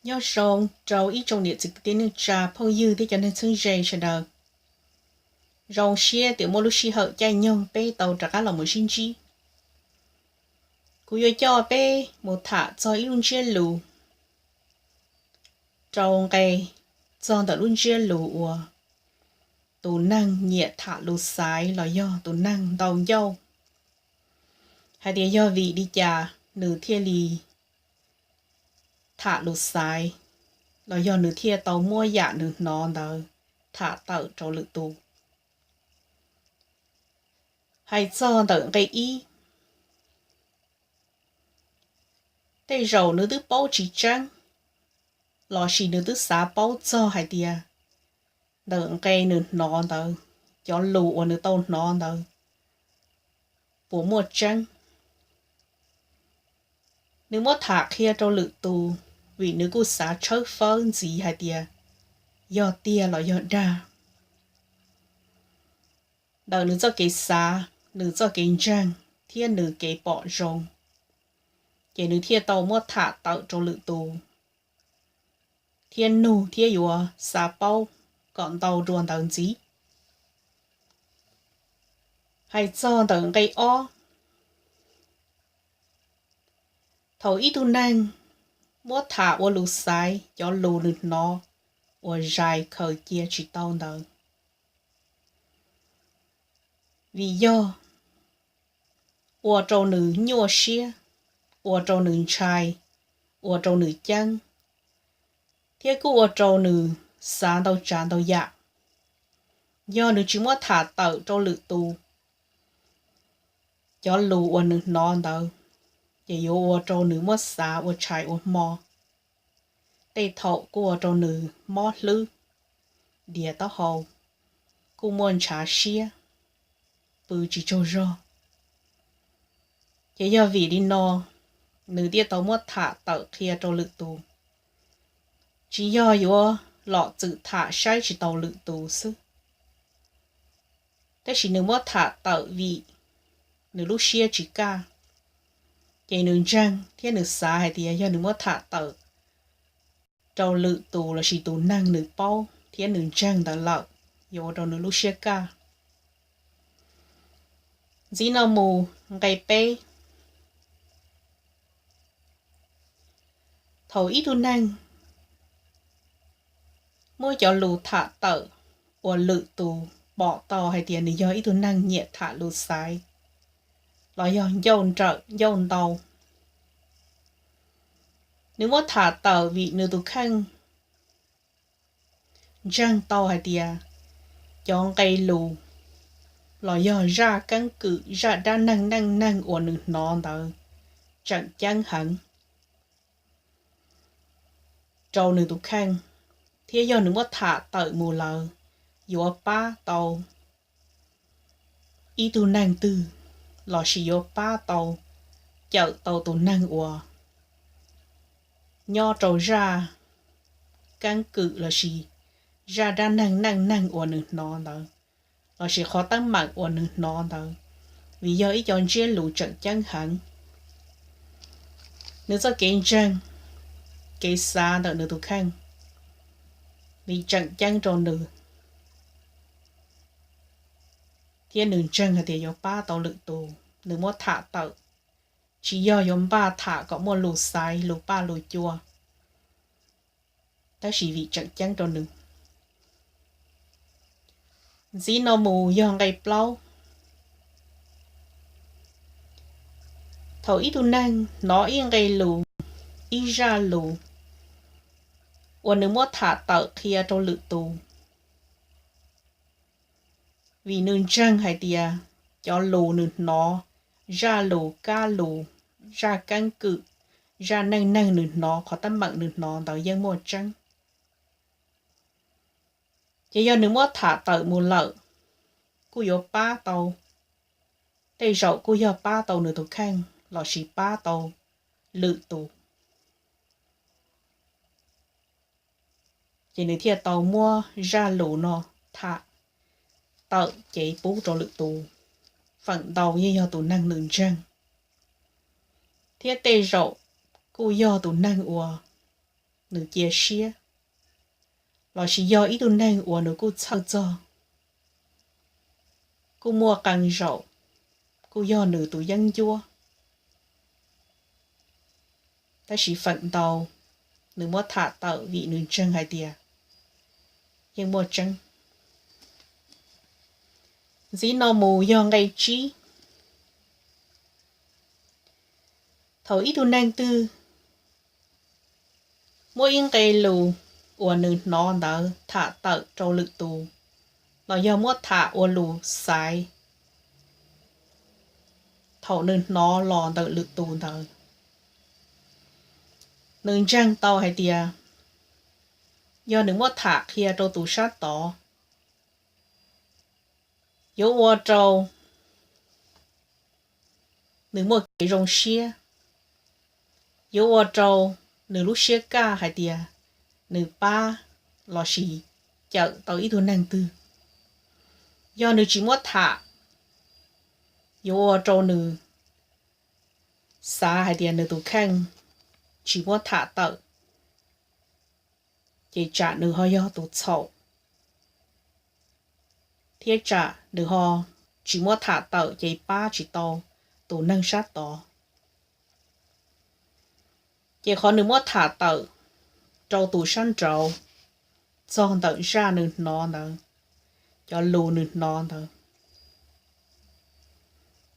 Nyob zoo rau ib tsoom niam txiv kwv tij neej tsa phooj ywg thiab cov neeg txheeb ze sawv daws. Zoo siab tias muaj lub sij hawm caij nyoog peb tau rov qab los mus sib ntsib. Kuv yuav coj peb mus tham txog ib lub ntsiab lus rau nqe txog ntawm lub ntsiab lus uas tus neeg nyiam tham lus xaiv los yog tus neeg ntau ncauj, hais tias yog vim li cas nws thiaj li tham lus xaiv, los yog nws thiaj tau muab yam nws hnov ntawd tham tawm rau lwm tus. Hais txog ntawm nqe ib, tej zaum nws twb paub tsis tseeb, lossis nws twb xav paub txog hais tias ntawm nqe nws hnov ntawd, cov lus uas nws tau hnov ntawd puas muaj tseeb. Nws muab tham qhia rau lwm tus vim nws kuj xav tshawb fawb ntxiv hais tias yog tiag los yog dag. Ntawm nws txoj kev xav, nws txoj kev ntseeg thiab nws kev pom zoo, ces nws thiaj tau muab tham tawm rau lwm tus thiab nug thiab yuav xav paub kom ntau dua ntawd ntxiv. Hais txog ntawm nqe ob, thaum ib tug neeg muab tham ua lus xaiv cov lus nws hnov uas zais khaws cia tsis tau ntawd, vim yog ua rau nws nyuaj siab, ua rau nws ntshai, ua rau nws ceeb, thiab kuj ua rau nws xav ntau tsav ntau yam. Yog nws tsis muab tham tawm rau lwm tus cov lus uas nws hnov ntawd, ces yuav ua rau nws muab xav ua tshais ua hmo, tej thaum kuj ua rau nws mob hlwb, dias taub hau, kuj muaj ntshav siab, pw tsis tsaug zog. Ces yog vim li no nws thiaj tau muab tham tawm qhia rau lwm tus, tsis yog yuav lom txwm tham saib tsis taus lwm tus xwb, tab sis nws muab tham tawm vim nws lub siab tsis kaj, ces nws ntseeg thiab nws xav hais tias yog nws muab tham tawm rau lwm tus lossis tus neeg nws paub thiab nws ntseeg ntawd lawm, yuav ua rau nws lub siab kaj. Ntxiv no mus nqe peb, thaum ib tug neeg muab cov lus tham tawm uas lwm tus pom tau hais tias nws yog ib tug neeg nyiam tham lus xaiv los yog ncauj nrawm ncauj ntau, nws muab tham tawm vim nws tus kheej ntseeg tau hais tias cov nqe lus los yog zaj keeb kwm zaj dab neeg neej neeg uas nws hnov ntawd tseem ceeb heev rau nws tus kheej, thiab yog nws muab tham tawm mus lawm yuav pab tau ib tug neeg twg lossis yuav pab tau, cawm tau tus neeg uas nyob rau zaj keeb kwm lossis zaj dab neeg neej neeg uas nws hnov ntawd, lossis qhov teeb meem uas nws hnov ntawd, vim yog ib co ntsiab lus tseem ceeb heev. Nws txoj kev ntseeg, kev xav ntawm nws tus kheej vim tseem ceeb rau nws, thiab nws ntseeg hais tias yuav pab tau lwm tus, nws muab tham tawm, tsis yog yuav npaj tham kom muaj lus xaiv lus paj lus cua, tab sis vim tseem ceeb rau nws. Ntxiv no mus yog nqe plaub. Thaum ib tug neeg hnov ib nqe lus, ib zaj lus uas nws muab tham tawm qhia rau lwm tus, vim nws ntseeg hais tias cov lus nws hnov, zaj lus, kab lus, zaj keeb kwm, zaj neej neeg nws hnov, qhov teeb meem nws hnov ntawd yeej muaj tseeb. Ces yog nws muab tham tawm mus lawm, kuj yuav pab tau, tej zaum kuj yog pab tau nws tus kheej lossis pab tau lwm tus. Ces nws thiaj tau muab zaj lus no tham tawm cev pub rau lwm tus, feem ntau yeej yog tus neeg nws ntseeg, thiab tej zaum kuj yog tus neeg uas nws cia siab, lossis yog ib tug neeg uas nws kuj txhawj txog, kuj muaj qee zaum kuj yog nws tus yeeb ncuab, tab sis feem ntau nws muab tham tawm vim nws ntseeg hais tias yeej muaj tseeb. Ntxiv no mus yog nqe tsib. Thaum ib tug neeg twg muab ib nqe lus uas nws hnov ntawd tham tawm rau lwm tus, los yog muab tham ua lus xaiv thaum nws hnov los ntawm lwm tus ntawd, nws ntseeg tau hais tias yog nws muab tham qhia rau tus sab tod, yuav ua rau nws muaj kev zoo siab, yuav ua rau nws lub siab kaj hais tias nws pab lossis cawm tau ib tug neeg twg. Yog nws tsis muab tham, yuav ua rau nws xav hais tias nws tus kheej tsis muab tham tawm, ces tsam nws ho yog tus txhaum, thiab tsam nws ho tsis muab tham tawm ces pab tsis tau tus neeg sab tod. Ces qhov nws muab tham tawm rau tus sab nraud txog ntawm zaj nws hnov ntawd, cov lus nws hnov ntawd,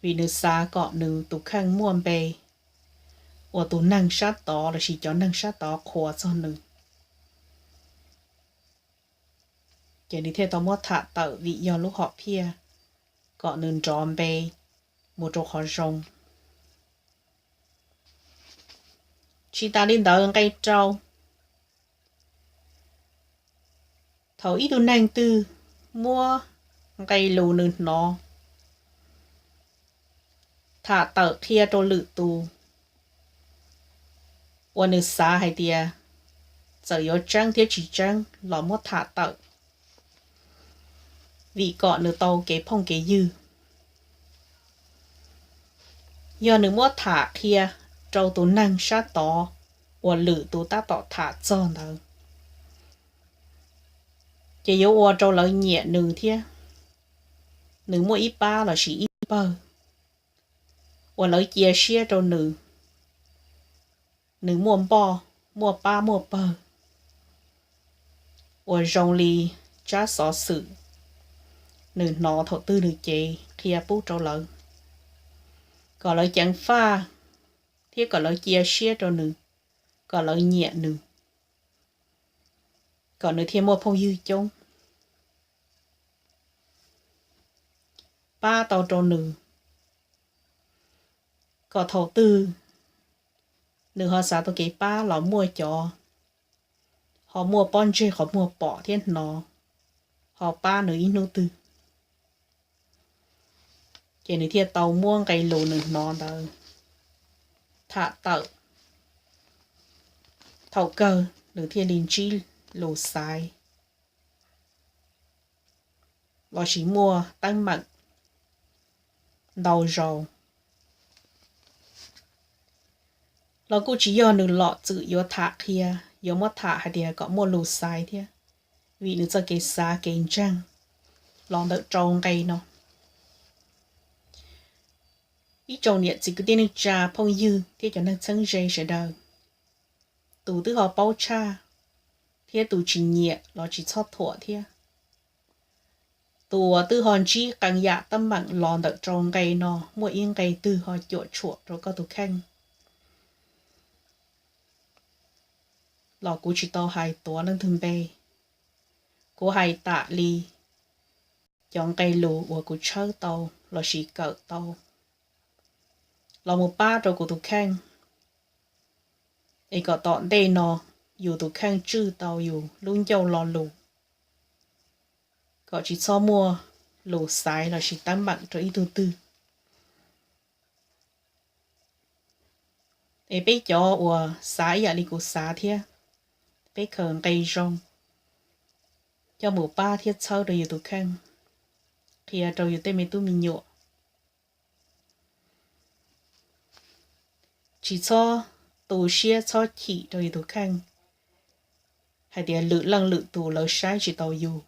vim nws xav kom nws tus kheej muaj npe uas tus neeg sab tod lossis cov neeg sab tod qhuas txog nws, ces nws thiaj tau muab tham tawm vim yog lub hom phiaj kom nws nrov npe mus rau qhov zoo. Tsis tas li ntawd, nqe rau, thaum ib tug neeg twg muab nqe lus nws hnov tham tawm qhia rau lwm tus uas nws xav hais tias txawm yuav tseeb thiab tsis tseeb los muab tham tawm, vim kom nws tau kev phooj kev ywg. Yog nws muab tham qhia rau tus neeg sab tod uas lwm tus tab tom tham txog ntawd, ces yuav ua rau lawv nyiam nws thiab. Nws muaj ib pab lossis ib pawg uas lawv cia siab rau nws, nws muaj npoj, muaj pab muaj pawg, uas zoo li tsab xov xwm nws hnov thaum twg nws cev qhia pub rau lawv, kom lawv ceev faj thiab kom lawv cia siab rau nws, kom lawv nyiam nws, kom nws thiaj muaj phooj ywg coob, pab tau rau nws, kom thaum twg nws ho xav tau kev pab los muaj cov ho muaj pob ntseg qhov muag pom thiab hnov, ho pab nws ib hnub twg. Ces nws thiaj tau muab nqe lus nws hnov ntawd tham tawm. Thaum kawg nws thiaj li ntsib lus xaiv lossis muaj teeb meem ntau zaus. Los kuj tsis yog nws lom txwm yuav tham qhia, yuav muab tham hais tias kom muaj lus xaiv thiab, vim nws txoj kev xav kev ntseeg los ntawm rau nqe no. Ib tsoom niam txiv kwv tij neej tsa phooj ywg thiab cov neeg txheeb ze sawv daws, tus twb ho paub tshaj thiab tus tsis nyiam los tsis txhob thuam thiab. Tus uas twb ho ntsib qee yam teeb meem los ntawm rau nqe no, muaj ib nqe twg ho cuam tshuam rau koj tus kheej los kuv tsis tau hais tuav leej twg npe. Kuv hais tam li cov nqe lus uas kuv tshawb tau lossis kawm tau los mus pab rau kuv tus kheej, es kom tom ntej no yus tus kheej tswj tau yus lub ncauj lo lus, kom tsis txhob muaj lus xaiv lossis teeb meem rau ib tug twg. Es peb cov uas xav ib yam li kuv xav thiab, peb khaws nqe zoo coj mus pab thiab txhawb rau yus tus kheej, qhia rau yus tej me tub me nyuam. Tsis txhob tu siab txhob chim rau yus tus kheej, hais tias lwm leej lwm tus lawv saib tsis taus yus,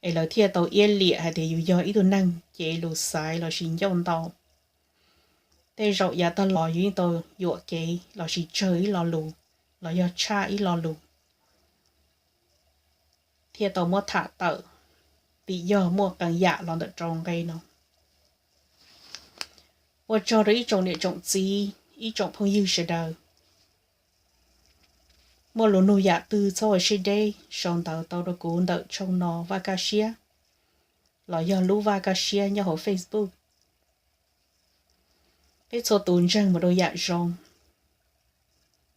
es lawv thiaj tau iab liam hais tias yus yog ib tug neeg cev lus xaiv lossis ncauj ntau. Tej zaum yav tag los yus yeej tau yuam kev lossis tsawg ib lo lus los yog tshaj ib lo lus, thiaj tau muab tham tawm, vim yog muaj qee yam los ntawm rau nqe no. Ua tsaug rau ib tsoom niam tsoom txiv, ib tsoom phooj ywg sawv daws muaj lus nug yam twg txhob ua siab deb sau ntawv tau rau kuv ntawm tshooj no Vaj Kaj Siab los yog lub Vaj Kaj Siab nyob hauv Facebook. Peb txhua tus ntseeg mus rau yam zoo,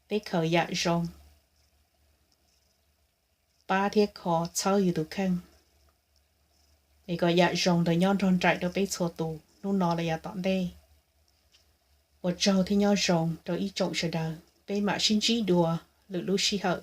peb khaws yam zoo pab thiab kho txhawb yus tus kheej, es kom yam zoo ntawd nyob nrog nraim rau peb txhua tus hnub no los yav tom ntej. Ua tsaug thiab nyob zoo rau ib tsoom sawv daws, peb mam sib ntsib dua lwm lub sij hawm.